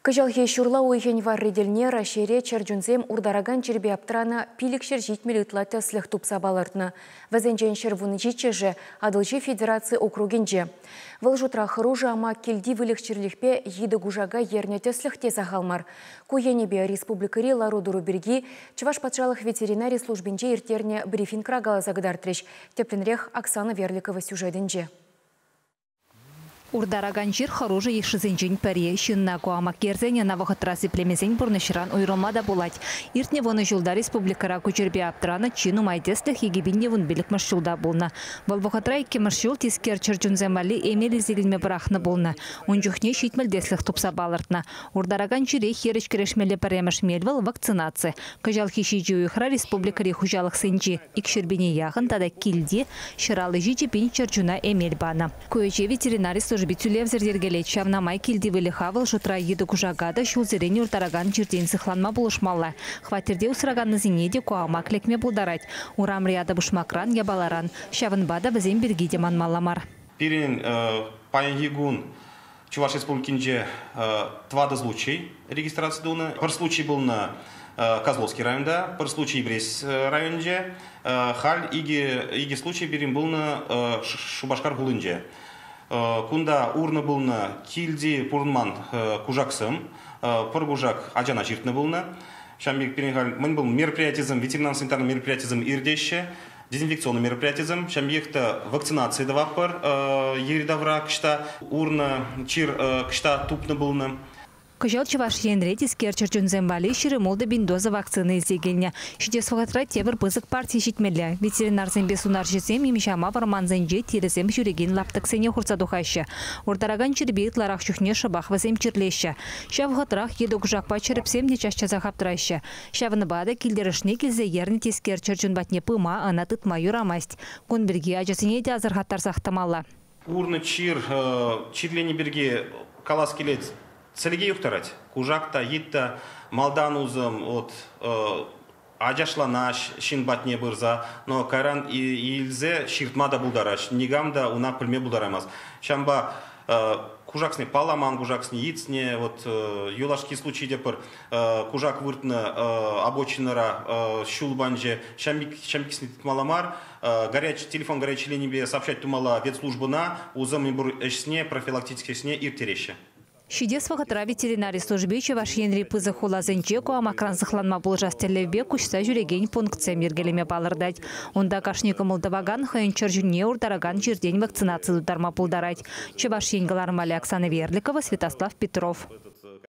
Кӑҫалхи ҫурла уйӑхӗн варри тӗлне Раҫҫейре чӗрчунсем уртаракан чирпе аптранӑ 570 ытла тӗслӗх тупса палӑртнӑ. Вӗсенчен 117-шӗ Атӑлҫи федераци округӗнче. Вӑл шутра хӑрушӑ амак килти выльӑх-чӗрлӗхпе йытӑ-кушака ернӗ тӗслӗх те сахал мар. Ку енӗпе республикӑри лару-тӑру пирки Чӑваш патшалӑх ветеринари службинче ирттернӗ брифингра каласа кӑтартрӗҫ. Тӗплӗнрех Оксана Верликова сюжетӗнче. Уртаракан чир хӑрушӑ йышшисенчен пӗри. Ҫынна ку амак ерсен ӑна вӑхӑтра сиплемесен пурнӑҫран уйрӑлма та пулать. Иртнӗ вунӑ ҫулта республикӑра ку чирпе аптранӑ чи нумай тӗслӗх 2015-мӗш ҫулта пулнӑ. Вӑл вӑхӑтра иккӗмӗш ҫул тискер чӗрчунсем валли эмел илсе килме пӑрахнӑ пулнӑ. Ун чухне 70 тӗслӗх тупса палӑртнӑ. Уртаракан чире хирӗҫ кӗрешмелли пӗрремӗш мел вӑл вакцинаци. Кӑҫалхи ҫичӗ уйӑхра республикӑри хуҫалӑхсенчи икҫӗр пине яхӑн тата килти 157 пин чӗрчуна эмел панӑ. Ку ӗҫе ветеринари служби тӳлевсӗр йӗркелет. Ҫавна май килти выльӑха вӑл шутра йытӑ-кушака та ҫулсерен уртаракан чиртен сыхланма пулӑшмалла. Хваттерте усраканнисене те ку амак лекме пултарать. Урамри атӑ-пушмакран, япаларан. Ҫавӑнпа та вӗсем пирки те манмалла мар. Пирӗн паянхи кун Чӑваш Республикинче тӑватӑ случай регистраци тунӑ. Пӗр случай пулнӑ Козловский районта, пӗр случай Ибрес районӗнче. Халь икӗ случай пирӗн пулнӑ Шупашкар хулинче. Кунта урнӑ пулнӑ килти пурӑнман кушаксем, пӗр кушак ачана ҫыртнӑ пулнӑ. Ҫавӑн пек пирӗн халь мӗн пулнӑ мероприятисем, ветеринар санитарный мероприятисем иртеҫҫӗ. Дезинфекционный мероприятисем, ҫемьех та вакцинаци тӑватпӑр, йӗри-тавра кӑҫта урнӑ чир кӑҫта тупнӑ пулнӑ. Кӑҫал Чӑваш Енре тискер чӗрчунсем валли 26 пин доза вакцина илсе килнӗ. Ҫитес вӑхӑтра тепӗр пысӑк парти ҫитмелле. Ветеринарсемпе сунарҫӑсем им-ҫама вӑрмансенче тирӗсем ҫӳрекен лаптӑксене хурса тухаҫҫӗ. Уртаракан чирпе ытларах чухне шӑпах вӗсем чирлеҫҫӗ. Ҫав вӑхӑтрах йытӑ-кушакпа чӗрӗпсем те час-часах аптӑраҫҫӗ. Ҫавӑнпа та килтӗрӗшне килсе ернӗ тискер чӗрчун патне пыма, ӑна тытма юрамасть. Кун пирки ачасене те асӑрхаттарсах тӑмалла. Урнӑ чир чирлени пирки калас килет. Сӗлӗке юхтарать. Кушак та, йыт та малтан усӑм вот ачашланаҫ ҫын патне пырса, но кайран илсе ҫыртма та пултараҫ. Никам та уна пӗлме пултараймасть. Ҫавӑнпа кушаксене палламан кушаксене, йытсене вот юлашки случай те пӗр кушак выртнӑ обочинӑра ҫул панчӗ, ҫампиксене тытмалла мар, горячий телефон горячей линипе сообщать тумалла ветслужбӑна, усӑ мӗнпур ӗҫсене, профилактический ӗҫсене ирттереҫҫӗ. Ҫитес вӑхӑтра ветеринари служби Чӑваш Енри пысӑк хуласенче ку амакран сыхланма пулӑшас тӗллевпе куҫса ҫӳрекен пунктсем йӗркелеме палӑртать. Унта кашни кӑмӑл тӑвакан хӑйӗн чӗрчунне уртаракан чиртен вакцинаци тутарма пултарать. Чӑваш Ен кӑларӑмали Оксана Верликова, Святослав Петров.